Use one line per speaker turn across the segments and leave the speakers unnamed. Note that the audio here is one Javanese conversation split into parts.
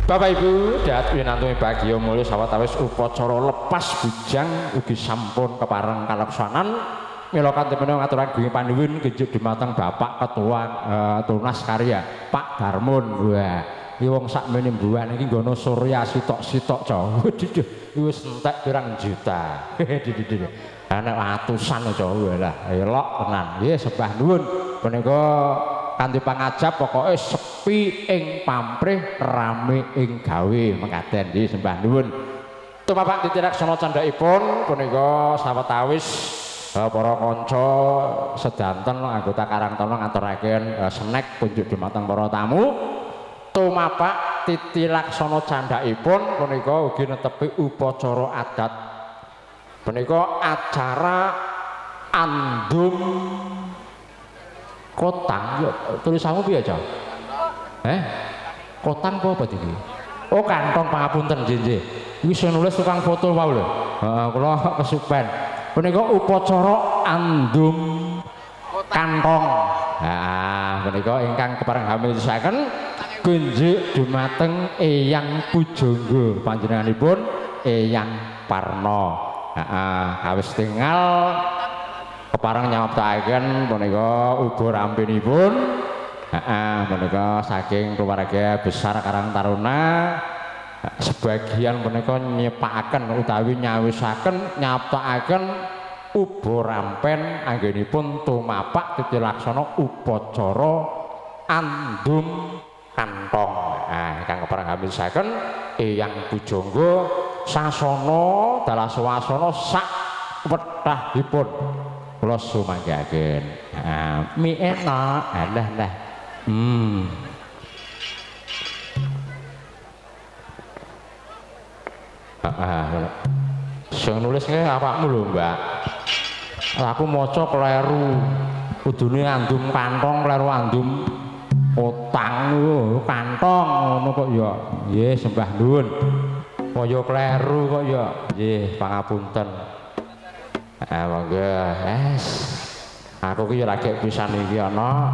Bapak Ibu dat winantu bagya mulya sawetawis upacara lepas bujang ugi sampun kepareng kalaksanan. Mila kanthi menawa ngaturaken gunging panuwun genjuk dumateng Bapak Ketua Tunas Karya Pak Darmun. Wah, iki wong sakmene mbuan iki nggono surya sitok-sitok ca. Waduh, iki wis entek pirang juta. Ana atusan ca. Walah, elok tenan. Nggih, sembah nuwun. Punika kanthi pangajap pokoke sepi ing pamrih rame ing gawe mekaten. Nggih, sembah nuwun. Tumapak titilaksana candhakipun punika sawetawis para kanca sedanten anggota Karang Taruna ngaturaken snack kunjuk dumateng para tamu. Tumapak titilaksana candhakipun punika ugi netepi upacara adat. Punika acara andum kotang. Yo tulisanmu piye, Cak? Kotang apa iki? Oh, kantong, pangapunten nggih nggih. Iki sing nulis tukang foto wau lho. Heeh, kula kesupen. Punika upacara andum kantong. Nah, punika ingkang kepareng hamilsaken kunjuk dumateng Eyang Pujangga, panjenenganipun Eyang Parno. Heeh, awis tinggal kepareng nyamaptakaken punika uga rampinipun. Heeh, punika saking keluarga besar Karang Taruna sebagian punika nyepakaken utawi nyawisaken nyaptakaken uba rampen anggenipun tumapak titilaksana upacara andum kantong. Nah, ingkang kepareng hamisaken Eyang Pujangga sasana dalah swasana sak wetahipun kula sumanggaken. Nah, mie enak. Alah lah. Heeh. Sing nulis nge awakmu lho, Mbak. Aku maca kleru. Kudune andum kantong kleru andum otang lho, kantong ngono kok ya. Nggih, sembah nuwun. Kaya kleru kok ya. Nggih, pangapunten. Monggo. Es. Aku ki ya lagi pisan iki ana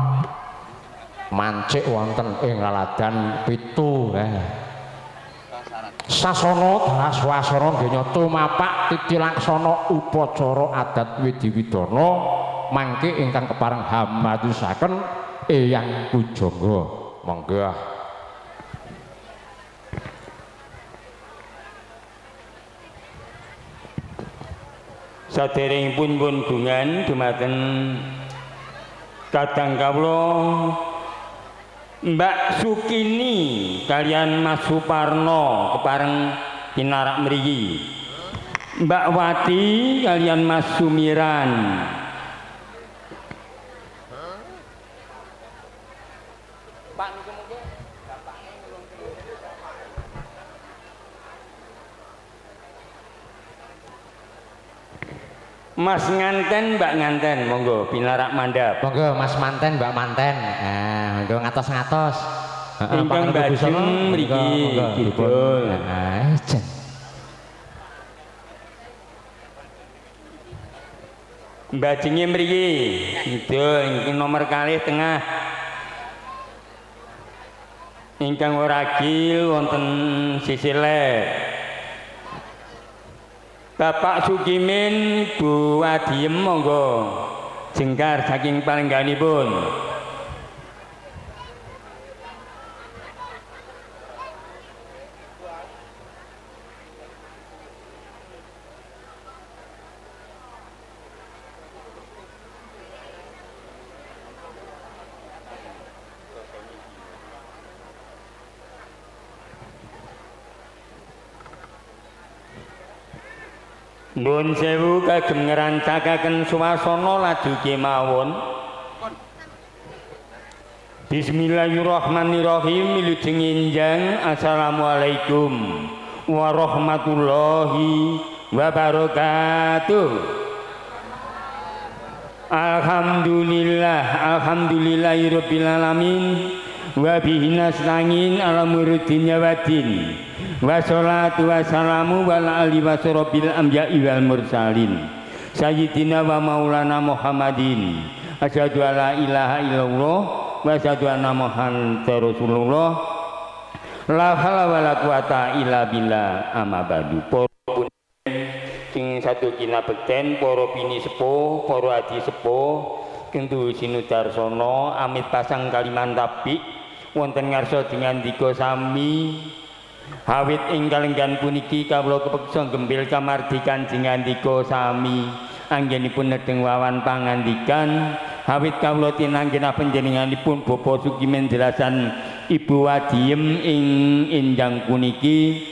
mancik wonten ing laladan 7. Sasana dalah swasana nggih tumapak titilaksana upacara adat Widi Widana mangke ingkang kepareng hamatusaken Eyang Pujangga. Monggo.
Saderengipun pun gungan dumateng kadang kawula Mbak Sukini kalian Mas Suparno kepareng pinarak mriki. Mbak Wati kalian Mas Sumiran. Pak niku mungkin bapakne nyuwun. Mas Nganten, Mbak Nganten, monggo pinarak mandhap.
Monggo Mas Manten, Mbak Manten. Nah, monggo ngatos-ngatos. Heeh,
Ingkang bajeng mriki kidul.
Heeh, jen.
Bajenge mriki kidul ingkang nomor kalih tengah. Ingkang ora agil wonten sisih lek. Bapak Sukimin, Bu Wadiem monggo jengkar saking palengganipun. Nuwun sewu kagem ngrancakaken swasana laju kemawon. Bismillahirrahmanirrahim. Wilujeng enjang. Assalamualaikum warahmatullahi wabarakatuh. Alhamdulillah, alhamdulillahirabbil alamin. Wa bihi nasta'in ala muridin waddin. Wassalatu wassalamu ala alihi washabbil anbiya'i wal mursalin. Sayyidina wa maulana Muhammadin. Asyhadu alla ilaha illallah wa asyhadu anna Muhammadar rasulullah. La haula wala quwata illa billah amma ba'du. Para sing satu kinabekten, para pini sepuh, para adi sepuh, Kentu Sinudarsana amit pasang Kalimantabi wonten ngarsa dingandika sami. Awit ing kalenggan puniki kawula kepeksa gembil kamardikan dingandika sami. Anggenipun nedheng wawan pangandikan awit kawula tinanggenah panjenenganipun Bapak Sukimin jelasan Ibu Wadiem ing enjang puniki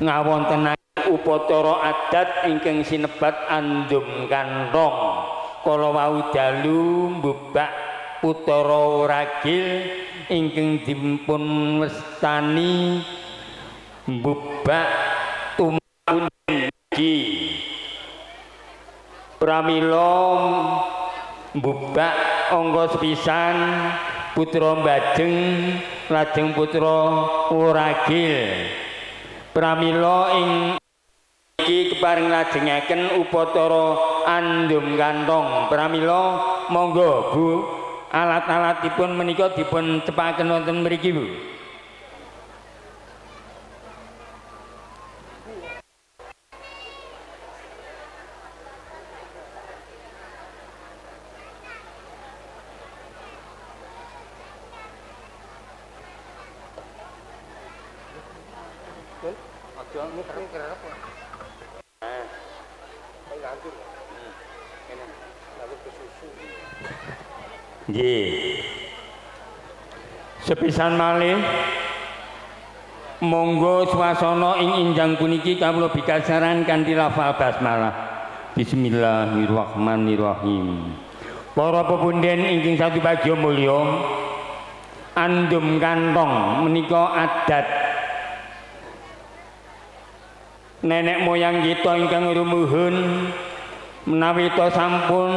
ngawontenaken upacara adat ingkang sinebat andum kantong. Kala wau dalu mbubak putara ragil ingkang dipun wastani mbubak tumpunji. Pramila mbubak angka sepisan putra Mbajeng lajeng putra Wuragil. Pramila ing iki kepareng lajengaken upacara andum kantong. Pramila monggo Bu, alat-alatipun menika dipun cepakaken wonten mriki Bu. Nggih. Sepisan malih monggo swasana ing injang puniki kawula bikasaran kanthi lafal basmalah. Bismillahirrahmanirrahim. Para pepunden ingkang satu bagya mulya, andum kantong menika adat nenek moyang kita ingkang rumuhun menawi ta sampun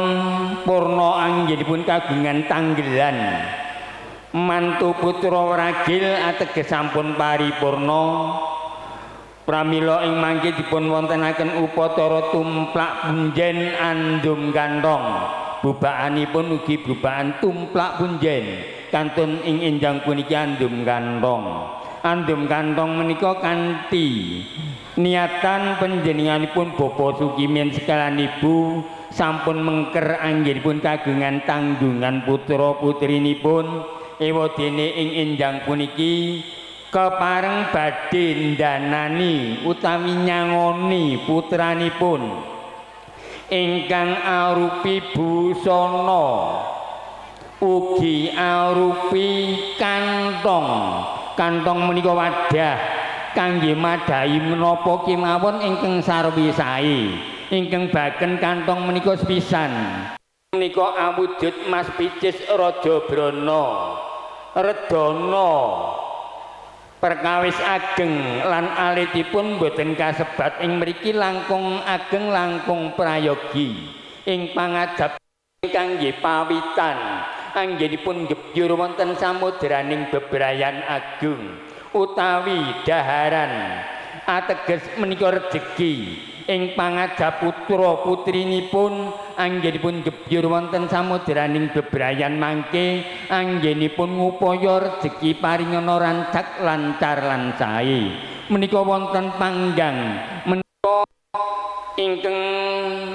purna anggenipun kagungan tanggelan mantu putra ragil ateges sampun paripurna. Pramila ing mangke dipun wontenaken upacara tumplak punjen andum kantong. Bubakanipun ugi bubakan tumplak punjen kantun ing enjang puniki andum kantong. Andum kantong menika kanthi niatan panjenenganipun Bapak Sukimin sekalian Ibu sampun mengker anggenipun kagungan tanggungan putra putrinipun. Ewadene ing enjang puniki kepareng badhe ndanani utawi nyangoni putranipun ingkang arupi busana ugi arupi kantong. Kantong menika wadah kangge madhahi menapa kemawon ingkang sarwi sae. Ingkang baken kantong menika sepisan menika awujud Mas Picis Raja Brana Redana perkawis ageng lan alitipun boten kasebat ing mriki langkung ageng langkung prayogi ing pangajap kangge pawitan anggenipun gebyur wonten samudraning bebrayan agung utawi daharan ateges menika rejeki ing pangajap putra putrinipun anggenipun gebyur wonten samudraning bebrayan mangke anggenipun ngupaya rejeki paringana rancak lancar lan sae. Menika wonten panggang menika ingkang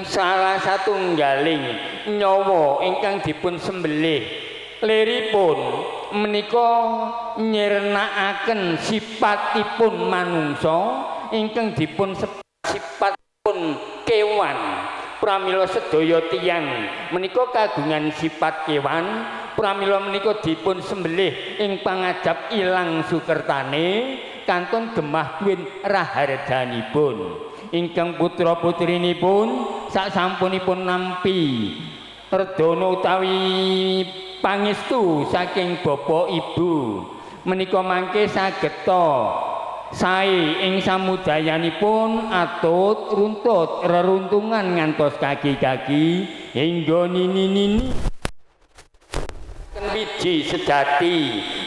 salah satunggaling nyawa ingkang dipun sembelih liripun menika nyirnakaken sipatipun manungsa ingkang dipun sipatipun kewan. Pramila sedaya tiyang menika kagungan sifat kewan, pramila menika dipun sembelih ing pangajap ilang sukertane kantun gemah duwin raharjanipun. Ingkang putra putrinipun sasampunipun nampi redana utawi pangestu saking bapak ibu menika mangke sageta sae ing samudayanipun atut runtut reruntungan ngantos kaki-kaki hingga nini-nini wiji sejati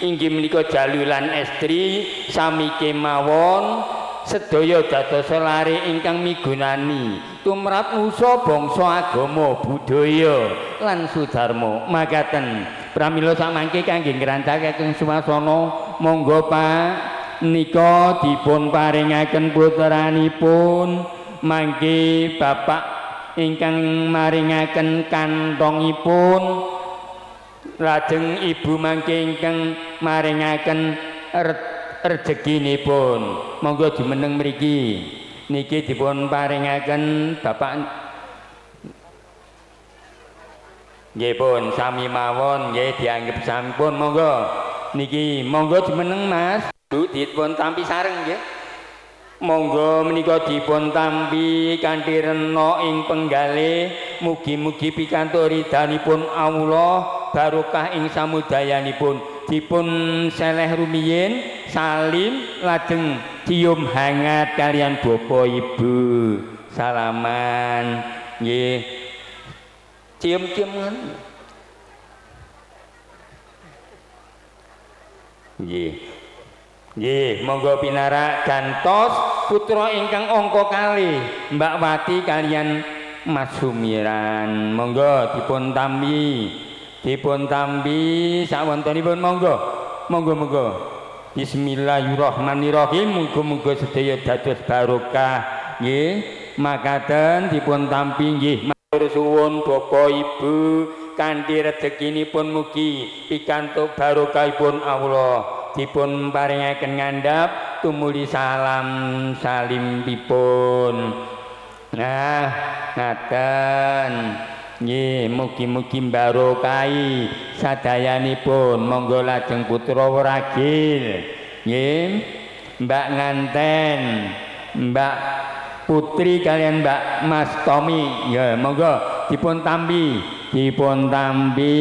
inggih menika jalu lan estri sami kemawon sedaya dados lare ingkang migunani tumrap nusa bangsa agama budaya lan sudarma. Makaten pramila samangke kangge ngrancakaken swasana Monggo Pak, nika dipun paringaken putranipun mangke bapak ingkang maringaken kantongipun, lajeng ibu mangke ingkang maringaken rejekinipun. Monggo jumeneng mriki. Niki dipun paringaken bapak. Nggih pun sami mawon nggih dianggep sampun monggo. Niki monggo jumeneng Mas. Bu dipun tampi sareng nggih. Monggo menika dipun tampi kanthi rena ing penggalih, mugi-mugi pikantuk ridhanipun Allah, barokah ing samudayanipun. Dipun seleh rumiyin, salim lajeng cium hangat kalian bapak ibu. Salaman nggih. Cium-ciuman. Nggih. Nggih, monggo pinarak gantos putra ingkang angka kalih Mbak Wati kalian Mas Sumiran. Monggo dipun tampi. Dipun tampi sawontenipun monggo. Monggo monggo. Bismillahirrahmanirrahim. Muga-muga sedaya dados barokah. Nggih, makaten dipun tampi nggih. Matur suwun Bapak Ibu kanthi rezekinipun mugi pikantuk barokahipun Allah. Dipun paringaken ngandhap tumuli salam salimpipun. Nah, ngaten. Nggih, mugi-mugi barokahi sadayanipun. Monggo lajeng putra wragil. Nggih, Mbak nganten, Mbak Putri kalian Mbak Mas Tommy. Ya, monggo dipun tampi, dipun tampi.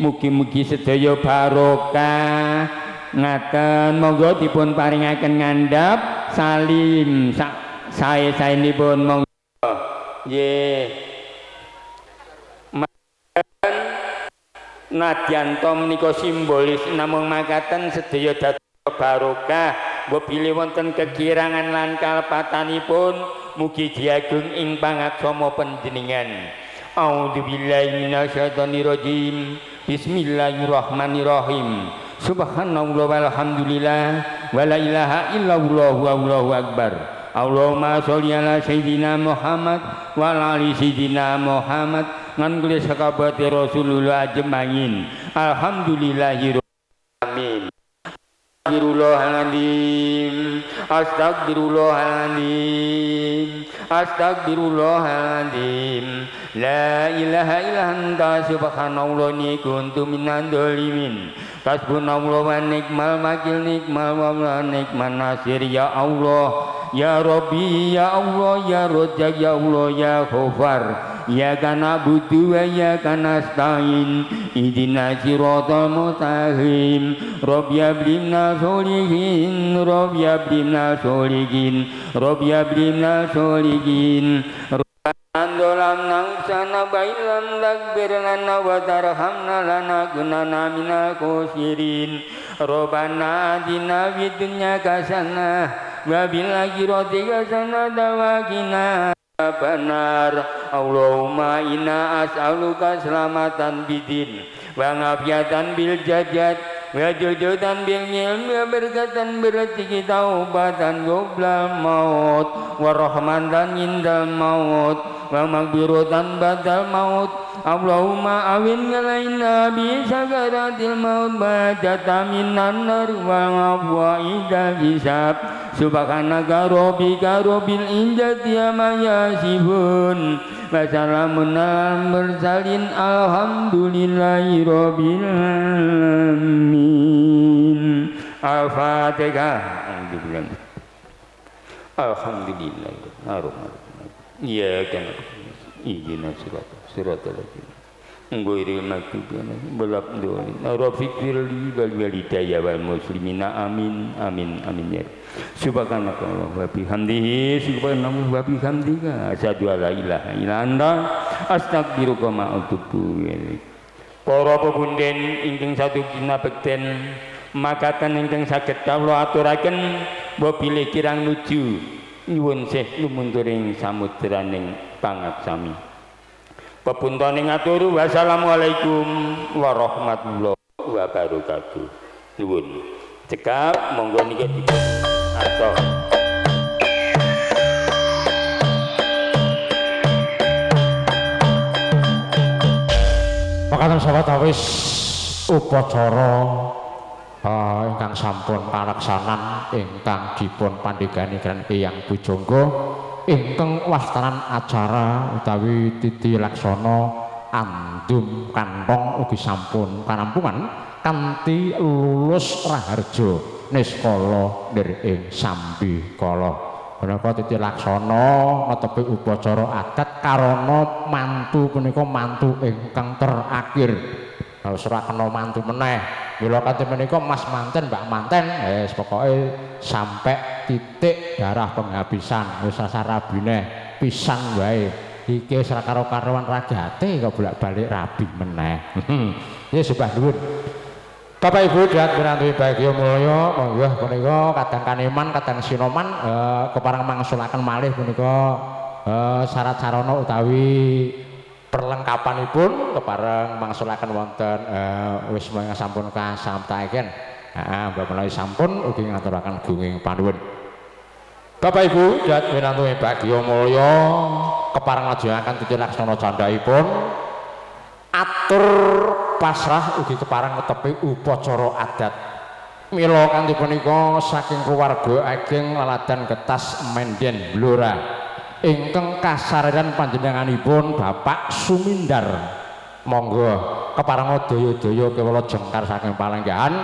Mugi-mugi sedaya barokah. Ngaten, monggo dipun paringaken ngandhap salim sae-saenipun monggo. Nggih. Nadyan to menika simbolis namung makaten sedaya dados barokah. Mbok bilih wonten kekirangan lan kalepatanipun mugi diagung ing pangaksama panjenengan. A'udzubillahi minasyaitonirrajim. Bismillahirrahmanirrahim. Subhanallah walhamdulillah wala ilaha illallah wallahu akbar. Allahumma sholli ala sayidina Muhammad wa ala ali sayidina Muhammad ngan kula sahabat Rasulullah ajmain. Alhamdulillahirabbil alamin. Astagfirullahaladzim, astagfirullahaladzim, astagfirullahaladzim. La ilaha illa anta subhanallah inni kuntu minadh dhalimin. Hasbunallahu wa ni'mal wakil, ni'mal maula ni'man nasir. Ya Allah, ya Rabbi, ya Allah, ya Razzaq, ya Allah, ya Ghaffar. Ya kana budu wa ya kana nasta'in. Ihdinas siratal mustaqim. Rabbi habli minal sholihin, Rabbi habli minal sholihin, Rabbi habli minal sholihin. Andolam nangsana wa illam taghfir lana wa tarhamna lanakunanna minal khosirin. Rabbana atina fid dunya hasanah wa fil akhirati hasanah wa qina adzabannar. Allahumma inna as'aluka selamatan bidin wa ngafiyatan bil jajat wa jujudan bil ilmi wa berkatan berezeki taubatan qoblal maut wa rahmatan indal maut wa maghfiratan ba'dal maut. Allahumma awin alaina bi sakaratil maut ba'data minan nar wa afwa idal hisab. Subhanaka rabbika rabbil izzati amma yasifun wa salamun alal mursalin. Alhamdulillahi rabbil alamin. Al-Fatihah. Alhamdulillah. Alhamdulillah. Iya kan. Ihdinas siratal ladzina ghairil maghdubi alaihim waladdallin. Rabbighfirli wal walidayya wal muslimina. Amin amin amin ya. Subhanallah wa bihamdihi subhanallah wa bihamdika asyhadu alla ilaha illa anta astaghfiruka wa atubu ilaik. Para pepunden ingkang satugina bekten makaten ingkang saged kawula aturaken mbok bilih kirang nuju nyuwun sih lumunturing samudraning pangaksami. Pepuntane ngatur wassalamualaikum warahmatullahi wabarakatuh. Nuwun. Cekap monggo niki dipun atur.
Makaten sawetawis upacara ingkang sampun kalaksanan ingkang dipun pandhegani kaliyan Eyang Bujangga ingkang wastanan acara utawi titi laksana andum kantong ugi sampun karampungan kanthi lulus raharja niskala nir ing sambikala. Punika titi laksana netepi upacara adat karana mantu punika mantu ingkang terakhir. Wis ora kena mantu meneh. Mila kanthi menika mas manten mbak manten wis pokoke sampai titik darah penghabisan wis rasa rabine pisan wae. Iki wis ora karo-karuan ragate kok bolak-balik rabi meneh. Ya sembah nuwun. Bapak Ibu dan piranti bagya mulya, monggo punika kadang kaneman kadang sinoman kepareng mangsulaken malih punika syarat sarana utawi perlengkapanipun kepareng mangsulaken wonten wisma ingkang sampun kasamtaken. Heeh, mbok menawi sampun ugi ngaturaken gunging panuwun. Bapak Ibu dan piranti bagya mulya, kepareng lajengaken titi laksana candhaipun atur pasrah ugi kepareng netepi upacara adat. Mila kanthi punika saking keluarga ageng Laladan Getas Menden Blora ingkang kasareran panjenenganipun Bapak Sumindar. Monggo kepareng daya-daya kewala jengkar saking palenggahan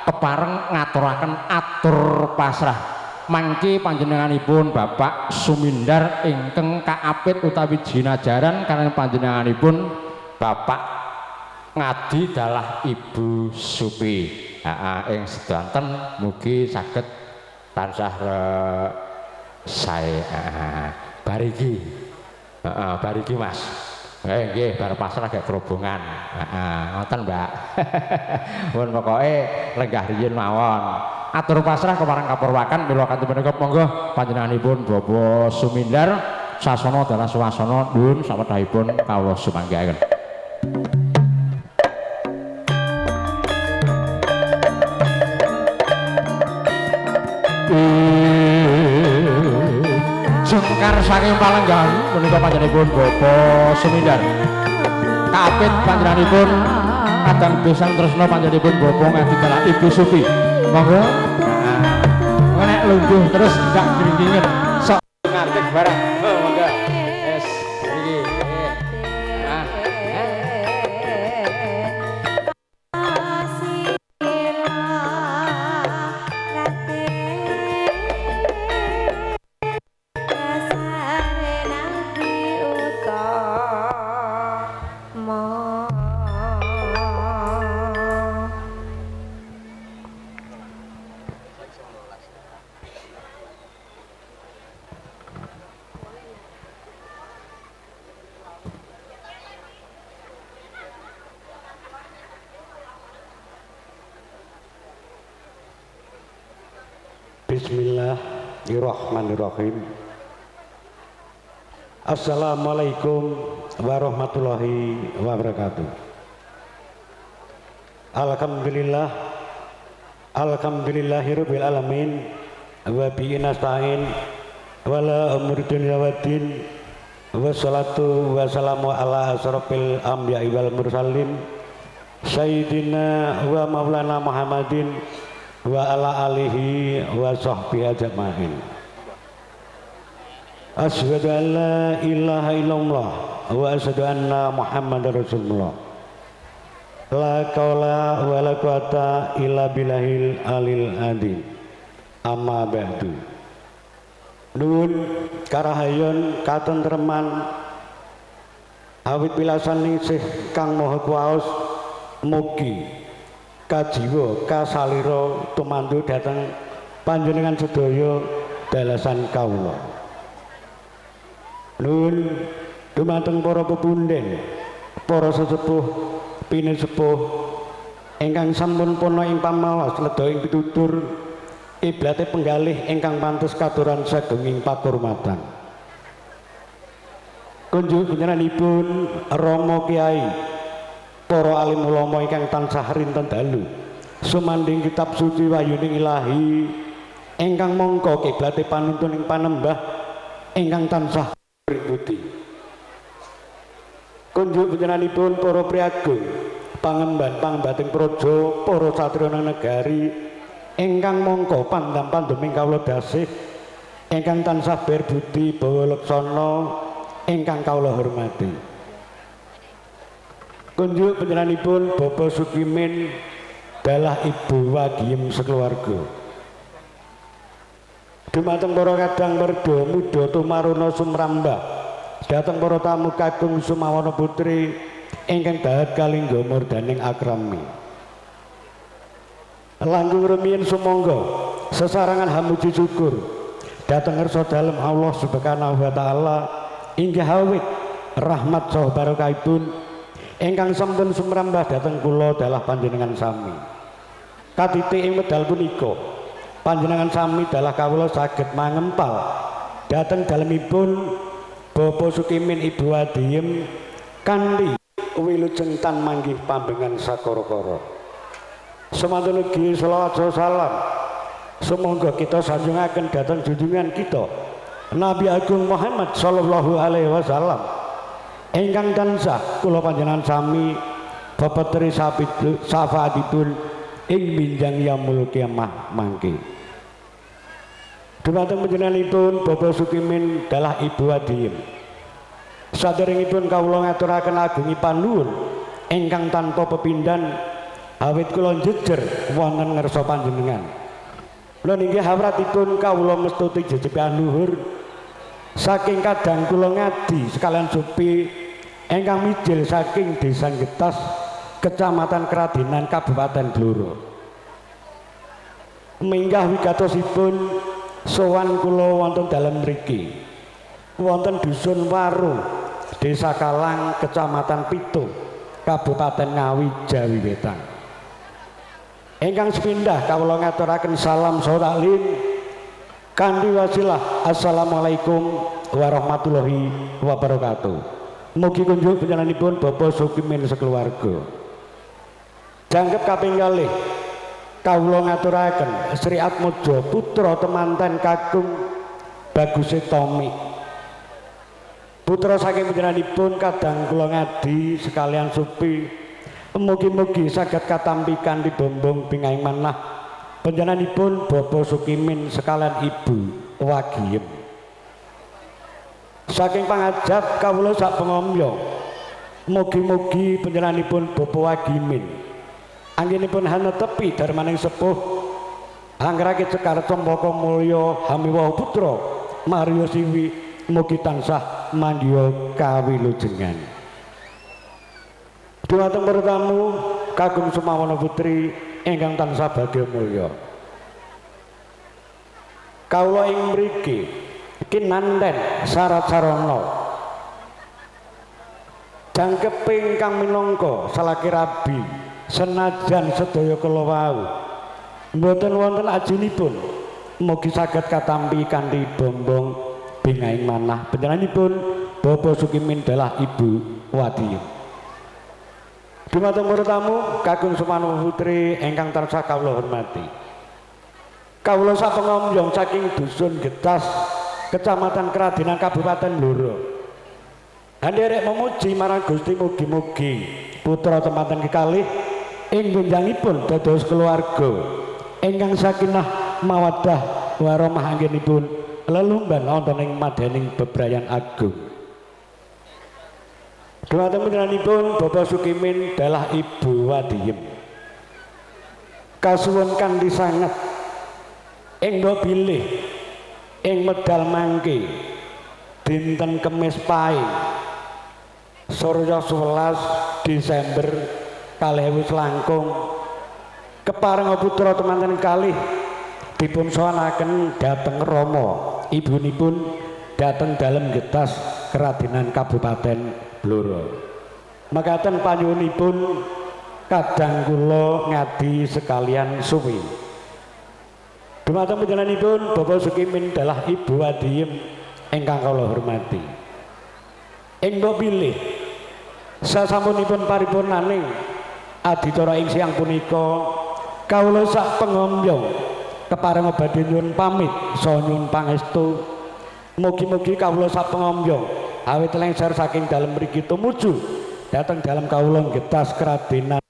kepareng ngaturaken atur pasrah. Mangke panjenenganipun Bapak Sumindar ingkang kaapit utawi jinajaran kaliyan panjenenganipun Bapak Ngadi dalah Ibu Supi. Heeh, ing sedanten mugi saged tansah sae. Heeh, bar iki. Heeh, bar iki Mas. Nggih, bar pasrah gek kerobongan. Heeh, ngoten Mbak. Pun pokoke lenggah riyin mawon. Atur pasrah kepareng kapurwakan mila kanthi punika monggo panjenenganipun Bapak Sumindar sasana dalah swasana nuwun sawetahipun kawula sumanggaken. Jengkar saking palenggahan punika panjenenganipun Bapak Sumindar. Kaapit panjenenganipun kadang besan tresna panjenenganipun Bapak Ngadi dalah Ibu Supi. Monggo. Heeh. Nek lungguh terus gak gringingen. Sok ngadeg bareng. Oh, monggo. Wis iki. Ah.
Bismillahirrahmanirrahim. Assalamualaikum warahmatullahi wabarakatuh. Alhamdulillah, alhamdulillahirabbil alamin, wa bihi nasta'in wala umuri dunya waddin, wassalatu wassalamu ala asrofil anbiya'i wal mursalin sayyidina wa maulana Muhammadin wa ala alihi wa sahbihi ajma'in. Asyhadu an la ilaha illallah wa asyhadu anna Muhammadar Rasulullah. La qaula wa la quwata illa billahil alil azim. Amma ba'du. Nuwun karahayon katentreman awit pilasan ningsih kang maha kuwaos mugi kajiwa kasalira tumandu dhateng panjenengan sedaya dalasan kawula. Nuwun dumateng para pepunden, para sesepuh, pinesepuh ingkang sampun purna ing pamawas ledha ing pitutur iblate penggalih ingkang pantes katuran sagunging pakurmatan. Kunjuk panjenenganipun Rama Kiai, para alim ulama ingkang tansah rinten dalu sumanding kitab suci wahyuning ilahi ingkang mangka kiblate panuntun ing panembah ingkang tansah budi. Kunjuk panjenenganipun para priyagung pangemban pangembating praja para satriya negari ingkang mangka pandam panduming kawula dasih ingkang tansah berbudi bawa laksana ingkang kawula hormati. Kunjuk panjenenganipun Bapak Sukimin dalah Ibu Wagiyem sekeluarga. Dumateng para kadang werda muda tumaruna sumrambah dhateng para tamu kakung sumawana putri ingkang dahat kalingga murdaning akrami. Langkung rumiyin sumangga sesarangan hamuji syukur dhateng ngarsa dalem Allah Subhanahu wa taala inggih awit rahmat saha barokahipun ingkang sampun sumrambah dhateng kula dalah panjenengan sami. Katitik ing medal punika panjenengan sami dalah kawula saged mangempal dhateng dalemipun Bapak Sukimin Ibu Adiyem kanthi wilujeng tan manggih pambengan sakara-kara. Semantun ugi selawat salam sumangga kita sanjungaken dhateng junjungan kita Nabi Agung Muhammad sallallahu alaihi wasallam ingkang tansah kula panjenengan sami pepetri syafaatipun ing binjang yaumul kiamah mangke. Dumateng panjenenganipun Bapak Sukimin dalah Ibu Adiyem. Saderengipun kawula ngaturaken agungi panuwun ingkang tanpa pepindhan awit kula jejer wonten ngarsa panjenengan. Lha inggih hawratipun kawula mestuti jejepan luhur saking kadang kula ngadi sekalian supi ingkang mijil saking Desa Getas, Kecamatan Kradinan, Kabupaten Blora. Minggah wigatosipun sowan kula wonten dalem mriki. Wonten Dusun Waru, Desa Kalang, Kecamatan Pitu, Kabupaten Ngawi, Jawi Wetan. Ingkang sepindah kawula ngaturaken salam saha taklim kanthi wasilah assalamualaikum warahmatullahi wabarakatuh. Mugi kunjuk panjenenganipun Bapak Sukimin sekeluarga. Jangkep kaping kalih kawula ngaturaken Sri Atmojo putra temanten kakung Baguse Tomik. Putra saking panjenenganipun kadang kula ngadi sekalian supi. Mugi-mugi saged katampi kanthi bombong bingahing manah panjenenganipun Bapak Sukimin sekalian Ibu Wagiyem. Saking pangajap kawula sak pengomyo mugi-mugi panjenenganipun Bapak Wagimin anggenipun hanetepi darmaning sepuh anggrake cekar cempaka mulya hamiwaha putra Mario Siwi mugi tansah mandya kawilujengan. Dumateng para tamu kagum sumawana putri ingkang tansah bagya mulya. Kawula ing mriki kinanten syarat sarana jangkep ingkang minangka salaki rabi senajan sedaya kala wau mboten wonten ajinipun mugi saged katampi kanthi bombong bingahing manah panjenenganipun Bapak Sukimin dalah Ibu Wadiyem. Dumateng para tamu kagum sumawana putri ingkang tansah kawula hormati. Kawula sapengomyong saking Dusun Getas, Kecamatan Kradinan, Kabupaten Blora. Handerek memuji marang Gusti mugi-mugi putra temanten kekalih ing benjangipun dados keluarga ingkang sakinah mawaddah warahmah anggenipun lelumban wonten ing madening bebrayan agung. Dumateng panjenenganipun Bapak Sukimin dalah Ibu Wadiyem. Kasuwun kanthi sanget ing mbok bilih ing medal mangke dinten Kemis Pahing Surya 11 Desember 2000 langkung kepareng putra temanten kalih dipun sowanaken dhateng Rama ibunipun dhateng dalem Getas Kradinan Kabupaten Blora. Mekaten panyuwunipun kadang kula ngadi sekalian suwi. Dumateng panjenenganipun Bapak Sukimin dalah Ibu Adiyem ingkang kula hormati. Ing mbok bilih sasampunipun paripurnaning adicara ing siang punika Kawula sak pengombyong kepareng badhe nyuwun pamit saha nyuwun pangestu. Mugi-mugi kawula sak pengombyong awit lengser saking dalem mriki tumuju dhateng dalem kawula Getas Kradenan.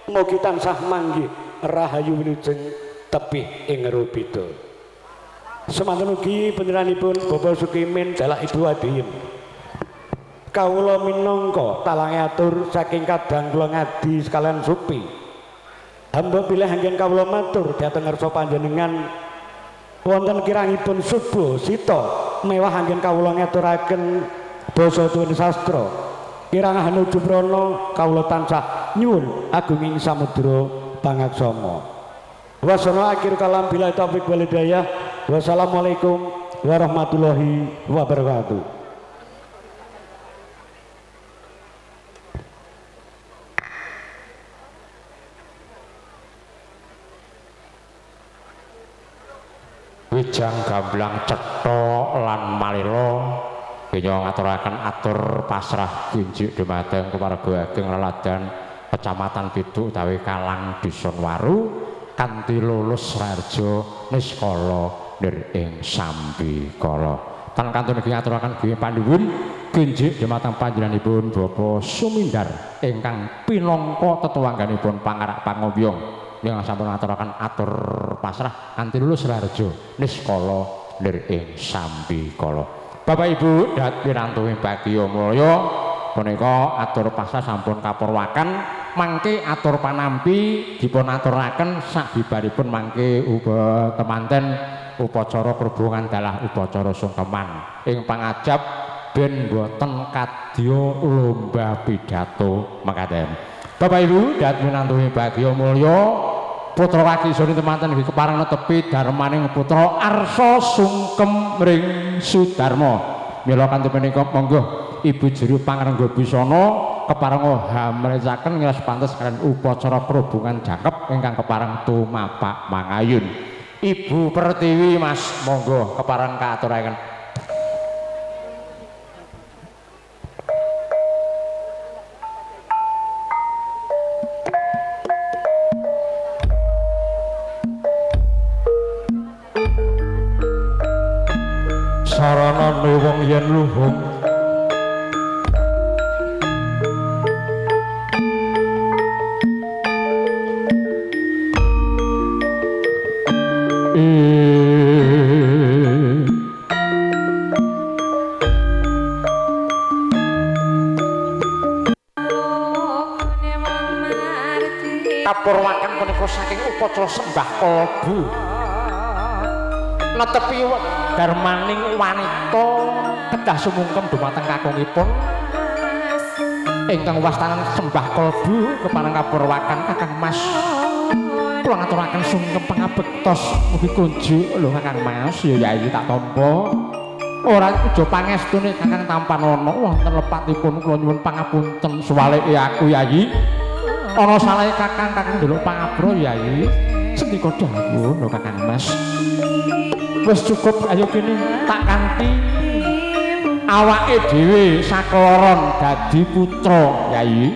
Mugi tansah manggih rahayu wilujeng tebih ing rubeda. Semanten ugi panjenenganipun Bapak Sukimin dalah Ibu Adiyem. Kawula minangka talange atur saking kadang kula ngadi sekalian supi. Hamba bilih anggen kawula matur dhateng ngarsa panjenengan wonten kirangipun subuh sita mewah anggen kawula ngaturaken basa tuwin sastra. Kirang hanuju prana kawula tansah nyuwun agunging samudra pangaksama. Wasana akhir kalam bila taufik wal hidayah. Wassalamualaikum warahmatullahi wabarakatuh.
Wijang gamblang cetha lan malila kenya ngaturaken atur pasrah gunjuk dumateng keluarga ageng leladan Kecamatan Piduk utawi Kalang Dusun Waru kanthi lulus raharja niskala nir ing sambikala. Tan kantun iki ngaturaken guyu panuwun gunjuk dumateng panjenenganipun Bapak Sumindar ingkang pinangka tetungganipun pangarak pangombyong ingkang sampun ngaturaken atur pasrah kanthi lulus raharja niskala nir ing sambikala. Bapak Ibu dat pirantu bagya mulya punika atur pasrah sampun kapurwaken mangke atur panampi dipun aturaken sabibaripun mangke uga temanten upacara krubungan dalah upacara sungkeman ing pangajap ben boten kadya lomba pidato mekaten. Bapak Ibu dat minantu bagya mulya putra kakisone temanten nggih kepareng netepi darmaning putra arsa sungkem ring Sudarma. Mila kanthi punika monggo Ibu juru pangrengga busana kepareng hamrecaken ngiras pantes kalian upacara krubungan jangkep ingkang kepareng tumapak mangayun. Ibu Pertiwi Mas monggo kepareng kaaturaken. Saranane wong yen luhung kapurwaken punika saking upacara sembah kalbu netepi darmaning wanita kedah sumungkem dumateng kakungipun ingkang wastanan sembah kalbu kepareng kapurwaken Kakang Mas. Kula ngaturaken sungkem pangabektos mugi kunjuk lho Kakang Mas. Ya Yayi tak tampa ora aja pangestune Kakang tampanana wonten lepatipun kula nyuwun pangapunten suwalike aku Yayi. Ana salahe Kakang, Kakang ndelok pangabra Yayi. Sendika dawuh lho Kakang Mas. Wis cukup ayo kene tak kanthi awake dhewe sakloron dadi putra Yayi.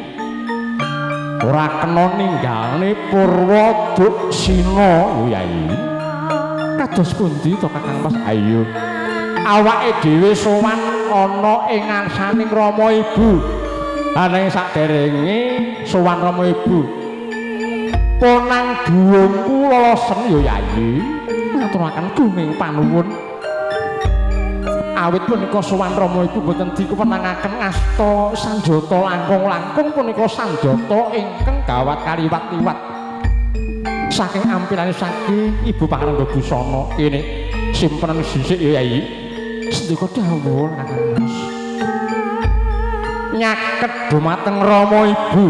Ora kena ninggalne Purwa Duksina lho Yayi. Kados pundi to Kakang Mas? Ayo awake dhewe sowan ana ing ngarsaning Rama Ibu. Lah ning saderenge sowan Rama Ibu ponang dhuwungku lolosen ya Yayi. Ngaturaken gunging panuwun. Awit punika sowan Rama Ibu boten dikuwenangaken ngasta sanjata langkung-langkung punika sanjata ingkang gawat kaliwat-liwat. Saking ampilane saking Ibu Pangrengga Busana kene simpenan sisik ya Yayi. Sendika dawuh Kakang Mas. Nyaket dumateng Rama Ibu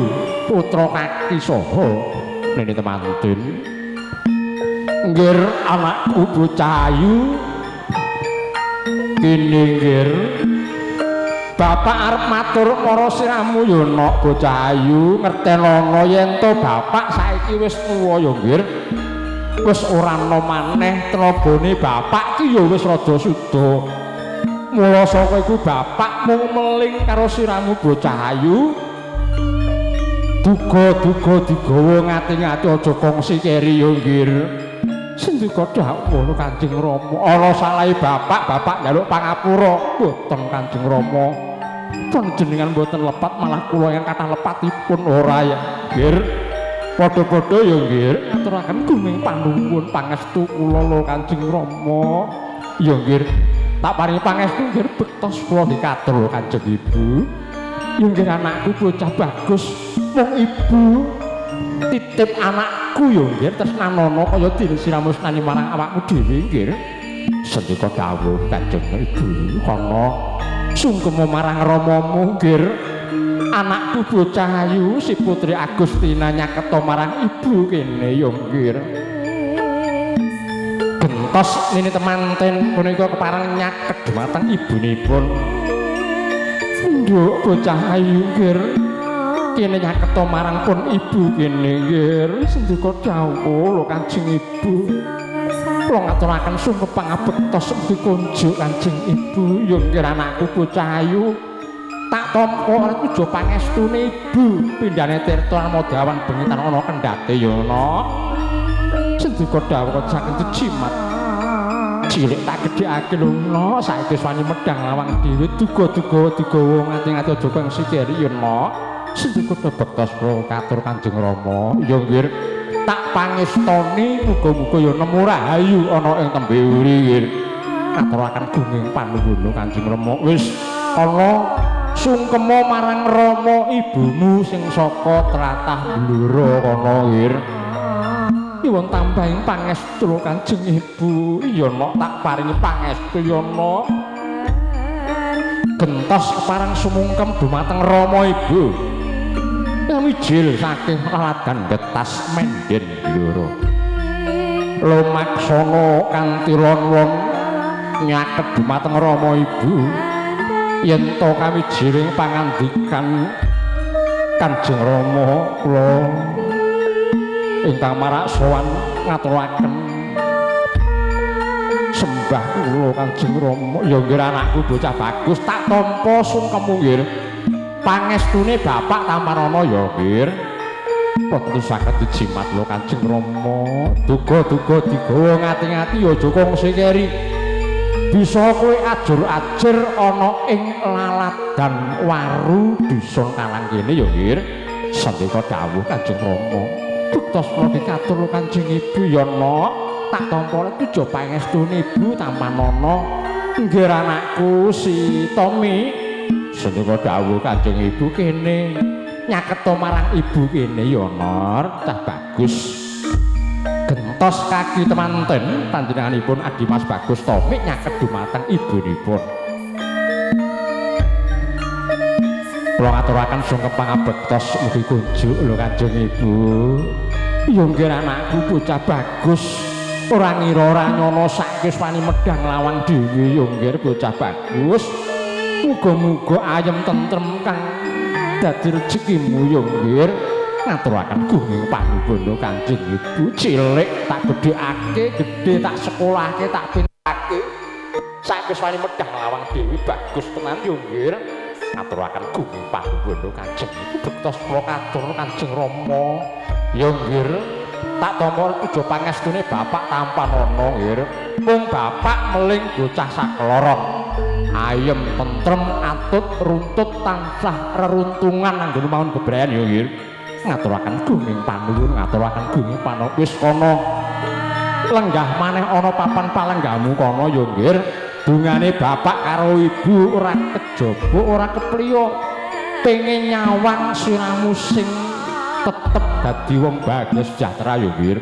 putra kaki saha nene temanten. Nggir anakku bocah ayu. Kene nggir bapak arep matur para siramu ya nok bocah ayu ngertenono yen to bapak saiki wis tuwa ya nggir. Wis ora ana maneh tenagane bapak ki ya wis rada suda. Mula saka iku bapak mung meling karo siramu bocah ayu. Duga-duga digawa ngati-ngati aja kongsi keri ya nggir. Sendika dawuh Kanjeng Rama, ana salahe bapak, bapak njaluk pangapura. Mboten Kanjeng Rama. Panjenengan mboten lepat malah kula yang kathah lepatipun ora ya nggir. Padha-padha ya nggir ngaturaken gunging panuwun pangestu kula lho Kanjeng Rama. Ya nggir, tak paringi pangestu nggir bektos kula nggih katur lho Kanjeng Ibu. Ya nggir anakku bocah bagus, mung ibu titip anakku ya nggir tresnanono kaya dene siramu tresnani marang awakmu dhewe nggir. Sendika dawuh Kanjeng Ibu kono sungkema marang ramamu nggir. Anakku bocah ayu si Putri Agustina nyaketa marang ibu kene ya nggir. Gentos nini temanten punika kepareng nyaket dumateng ibunipun. Nduk bocah ayu nggir, kene nyaketa marang pun ibu kene nggir. Sendika dawuh lho Kanjeng Ibu. Kula ngaturaken sungkem pangabektos mugi kunjuk Kanjeng Ibu. Ya nggir anakku bocah ayu tak tampa ora puja pangestune ibu. Pindhane tirta Amodawan bengi tan ana kendhate ya ana. Sendika dawuh saking jimat cilik tak gedhekake lho no, saiki wis wani medhang lawang dhewe duga-duga digawa ngati-ngati aja kang sikeri ya no. Sendika bektos kula katur Kanjeng Rama. Ya nggir, tak pangestoni muga-muga ya nemu rahayu ana ing tembe uri nggir. Ngaturaken gunging panuwun Kanjeng Rama. Wis ana sungkema marang rama ibumu sing saka tlatah Blora kono nggir. Nyuwun tambahing pangestu Kanjeng Ibu. Iya nok, tak paringi pangestu ya nok. Gentos kepareng sumungkem dumateng rama ibu. Mijil saking laladan Getas Menden Blora. Lumaksana kanthi lon-lon nyaket dumateng rama ibu. Yen to kawijiling pangandikan Kanjeng Rama kula ingkang marak sowan ngaturaken sembah kula Kanjeng Rama. Ya nggih anakku bocah bagus tak tampa sungkemmu nggih. Pangestune bapak tampanana ya nggih. Boten saged dijimat lho Kanjeng Rama. Duga-duga digawa ngati-ngati ya aja kongsi keri. Bisa kowe ajur-ajur ana ing laladan waru dusun Kalang kene ya nggih. Sandika dawuh Kanjeng Rama. Buktos kula katur Kanjeng Ibu ya nok, tak tampa puja pangestune ibu tampanana. Nggih anakku si Tommy. Sandika dawuh Kanjeng Ibu kene nyaketa marang ibu kene ya Nor, cah bagus. Gentos kaki temanten panjenenganipun Adimas Bagus Tommy nyaket dumateng ibunipun. Kula ngaturaken sungkem pangabektos mugi kunjuk lho Kanjeng Ibu. Ya nggih anakku bocah bagus, ora ngira ora nyono saiki wis wani medhang lawang dhewe ya nggih bocah bagus. Muga-muga ayem tentrem kang dadi rejekimu ya nggih. Ngaturaken gunging panuwun Kanjeng Ibu. Cilik tak gedhekake, gedhe tak sekolahke, tak pinterake. Saiki wis wani medhang lawang dhewe bagus tenan ya nggih. Ngaturaken gunging panuwun Kanjeng Ibu. Bektos kula katur Kanjeng Rama. Ya nggih, tak tampa puja pangestune bapak tampanana nggih. Mung bapak meling bocah sakloron. Ayem tentrem atut runtut tansah reruntungan anggon mawon bebrayan ya nggih. Ngaturaken gunging panuwun, ngaturaken gunging panuwun. Wis kono lenggah maneh ana papan palenggamu kono ya nggih. Dungane bapak karo ibu ora kejaba ora kepriya, pengen nyawang siramu sing tetep dadi wong bahagia sejahtera ya nggih.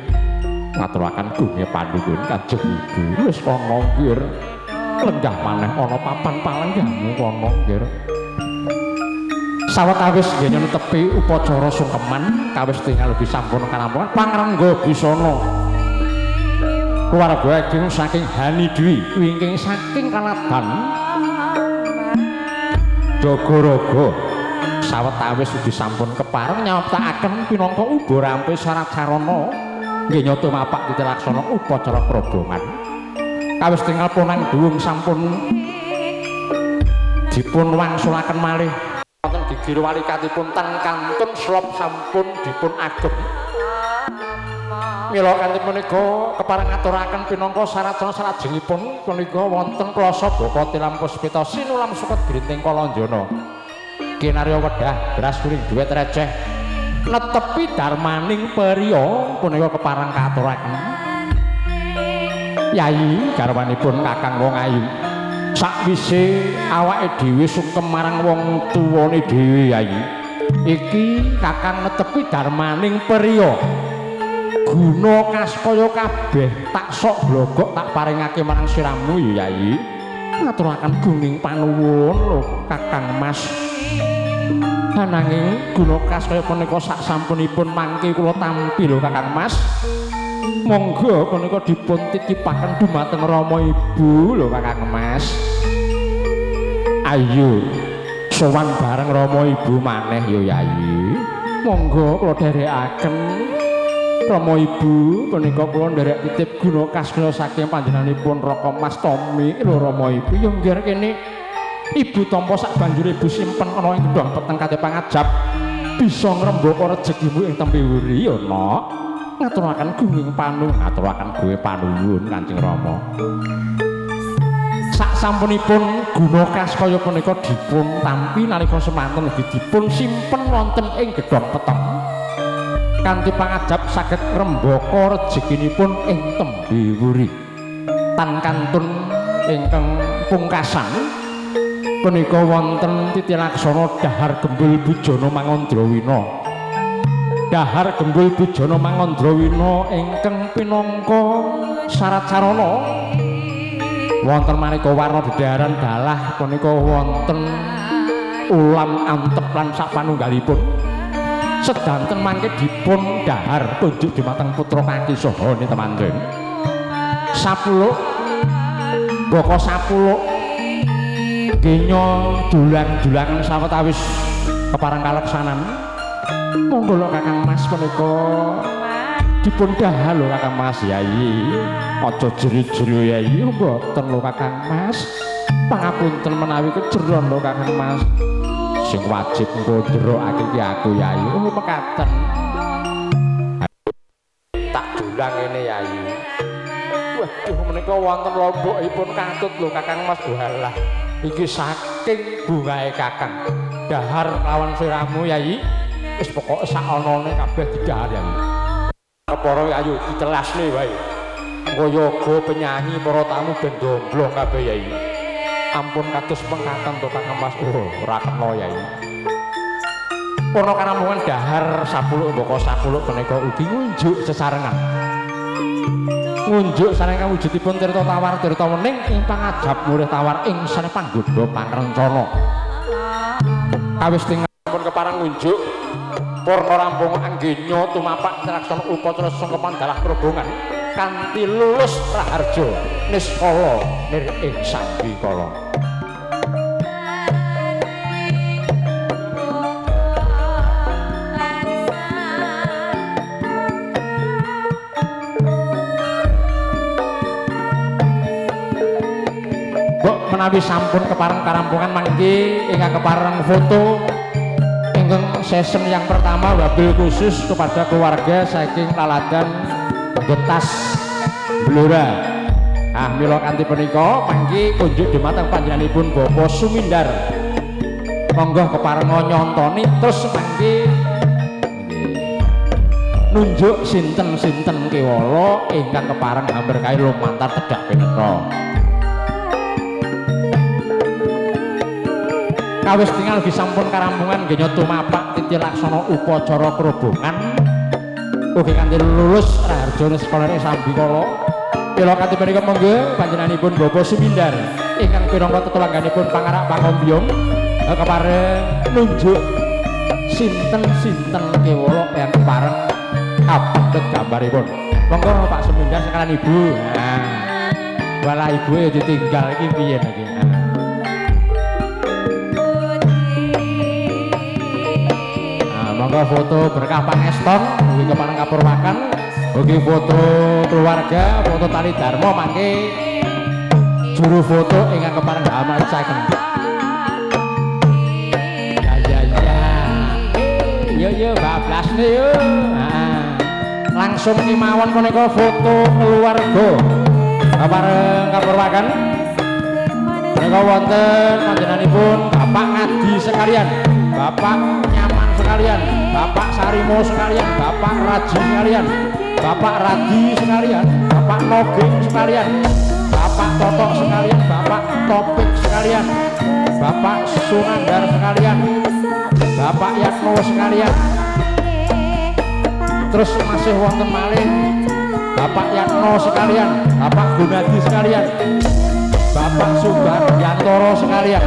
Ngaturaken gunging panuwun Kanjeng Ibu. Wis kono nggih, lenggah maneh ana papan palenggamu kono nggih. Sawetawis nggih netepi upacara sungkeman kawis tinggal ugi sampun karampungan pangrengga busana keluarga ageng saking Hani Dwi wingking saking Kaladan Jagaraga. Sawetawis ugi sampun kepareng nyaptakaken pinangka uba rampe syarat sarana nggih nyata mapak titilaksana upacara probongan. Kawis tinggal ponang duwung sampun dipun wangsulaken malih wonten gigir walikatipun tan kantun slop sampun dipun agem. Mila kanthi punika kepareng ngaturaken pinangka saracana salajengipun punika wonten klasa baka tilam puspita sinulam suket grinting kalanjana. Kinarya wedah beras kuring duwet receh netepi darmaning periya punika kepareng katuraken. Yayi garwanipun Kakang Wong Ayu sakwise awake dhewe sungkem marang wong tuwane dhewe Yayi, iki Kakang netepi darmaning periya. Guna kaskaya kabeh tak sok blogok tak paringake marang siramu ya Yayi. Ngaturaken guning panuwun lho Kakang Mas. Ananging guna kaskaya punika sak sampunipun mangke kula tampi lho Kakang Mas. Monggo punika dipun titipaken dumateng Rama Ibu lho Kakang Mas. Ayo sowan bareng Rama Ibu maneh ya Yayi. Monggo kula dherekaken Rama Ibu punika kula nderek titip guna kaskaya saking panjenenganipun Raka Mas Tommy lho Rama Ibu. Ya nggih kene Ibu tampa sak banjure Ibu simpen ana ing gedhong peteng kate pangajap bisa ngrembaka rejekimu ing tembe wuri ya Nok. Ngaturaken gunging panu, ngaturaken gawe panuwun Kanjeng Rama. Sak sampunipun guna kaskaya punika dipun tampi nalika semanten ugi dipun simpen wonten ing gedhong peteng. Kanthi pangajap saged ngrembaka rejekinipun ing tembe wuri. Tan kantun ingkang pungkasan punika wonten titilaksana dahar gembul bujana Mangandrawina. Dahar gembul bujana Mangandrawina ingkang pinangka syarat sarana wonten maneka warna dedaharan dalah punika wonten ulam antep lan sapanunggalipun. Sedanten mangke dipun dahar tunjuk dumateng putra kaki saha nitemanten. Sapuluk baka sapuluk genya dulang-dulangan sawetawis kepareng kaleksanan. Monggo lho Kakang Mas punika dipun dahar lho Kakang Mas Yayi. Aja jeri-jeri Yayi, mboten lho Kakang Mas. Pangapunten menawi kejeron lho Kakang Mas. Sing wajib engko njerokake iki aku Yayi. Oh mekaten. Tak dulang ngene Yayi. Waduh menika wonten lombokipun katut lho Kakang Mas. Walah iki saking bungahe Kakang. Dahar lawan siramu Yayi. Wis pokoke sak anane kabeh didahar Yayi. Kepara ayo dicelasne wae. Engko yoga penyanyi para tamu ben domblong kabeh Yayi. Ampun kados pengkaten to Kakang Mas. Oh, ora kena Yayi. Purna karampungan dahar sapuluk mbaka sapuluk punika ugi ngunjuk sesarengan. Ngunjuk sarengan wujudipun tirta tawar tirta wening ing pangajap murih tawar ing sane panggoda pangrencana. Kawis tingal pun kepareng ngunjuk purna rampung anggenya tumapak tlaksana upacara sungkeman dalah kerobongan kanthi lulus raharja niskala nir ing sambikala. Mbok menawi sampun kepareng karampungan mangke ingkang kepareng foto ingkang session yang pertama wabil khusus kepada keluarga saking Laladan Getas Blora. Ah mila kanthi punika mangke kunjuk dumateng panjenenganipun Bapak Sumindar. Monggo keparenga nyontoni terus mangke nunjuk sinten-sinten kewala ingkang kepareng amberkahi lumantar tedhak pinetha. Kawis tingal ugi sampun karampungan nggih tumapak titi laksana upacara kerobongan ugi kanthi lulus raharjane sekolah sambikala. Mila kanthi punika monggo panjenenganipun Bapak Sumindar ingkang pinangka tetulangganipun pangarak pangombyong kepareng nunjuk sinten-sinten kewala yang kepareng kapendhet gambaripun. Monggo Pak Sumindar sekalian Ibu. Nah, walah ibu ya ditinggal iki piye iki. Monggo foto berkah pangeston ugi kepareng kapurwakan, ugi foto keluarga, foto tali dharma mangke juru foto ingkang kepareng damel saken. Ya ya ya. Yo yo bablasne yo. Nah, langsung kimawon punika foto keluarga. Kapareng kapurwaken. Punika wonten panjenenganipun Bapak Ngadi sekalian, Bapak Nyaman sekalian, Bapak Sarimo sekalian, Bapak Raji sekalian, Bapak Radi sekalian, Bapak Noging sekalian, Bapak Totok sekalian, Bapak Topik sekalian, Bapak Sunandar sekalian, Bapak Yatno sekalian. Terus masih wonten malih Bapak Yatno sekalian, Bapak Gunadi sekalian, Bapak Subagyantoro sekalian.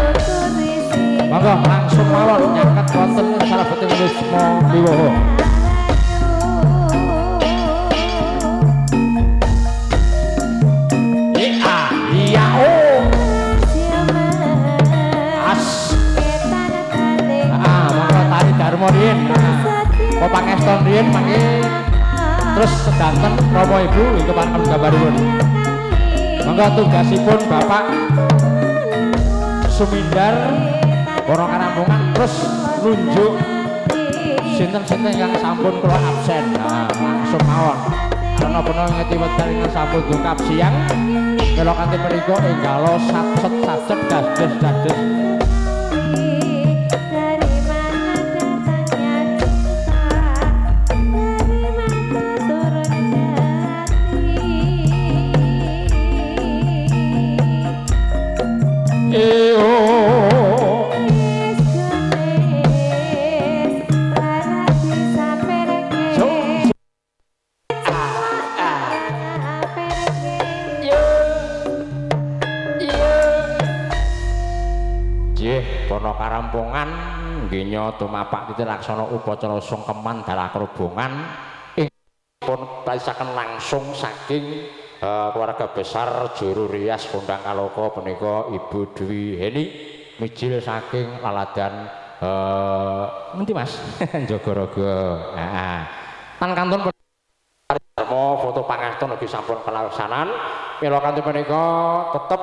Monggo langsung mawon nyaket wonten ing salebeting Wisma Wiwoho. Iya, iya, oh. As. Ah, monggo tari Darmo riyin. Kok pangeston riyin mangke terus sedanten Rama Ibu ing kepareng gambaripun. Monggo tugasipun Bapak Sumindar para karampungan terus nunjuk sinten-sinten ingkang sampun kula absen. Nah, langsung mawon. Karena pun ngeti wekdal ingkang sampun dungkap siang, mila kanthi menika enggalo satset satset dades dades. Karampungan nggenya tumapak titi laksana upacara sungkeman dalah kerubungan pun praisaken langsung saking keluarga besar juru rias Kondang Kaloka punika Ibu Dwi Heni mijil saking laladan ngendi Mas Jagaraga. Heeh. Tan kantun Dharma foto pangeston ugi sampun kalaksanan mila kanthi punika tetep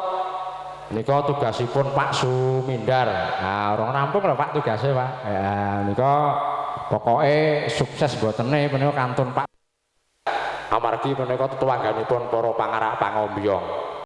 nika tugasipun Pak Sumindar. Nah, urung rampung lho Pak tugasnya Pak. Ya, nika pokoke sukses mbotene punika kantun Pak. Amargi punika tetungganipun para pangarak pangombyong.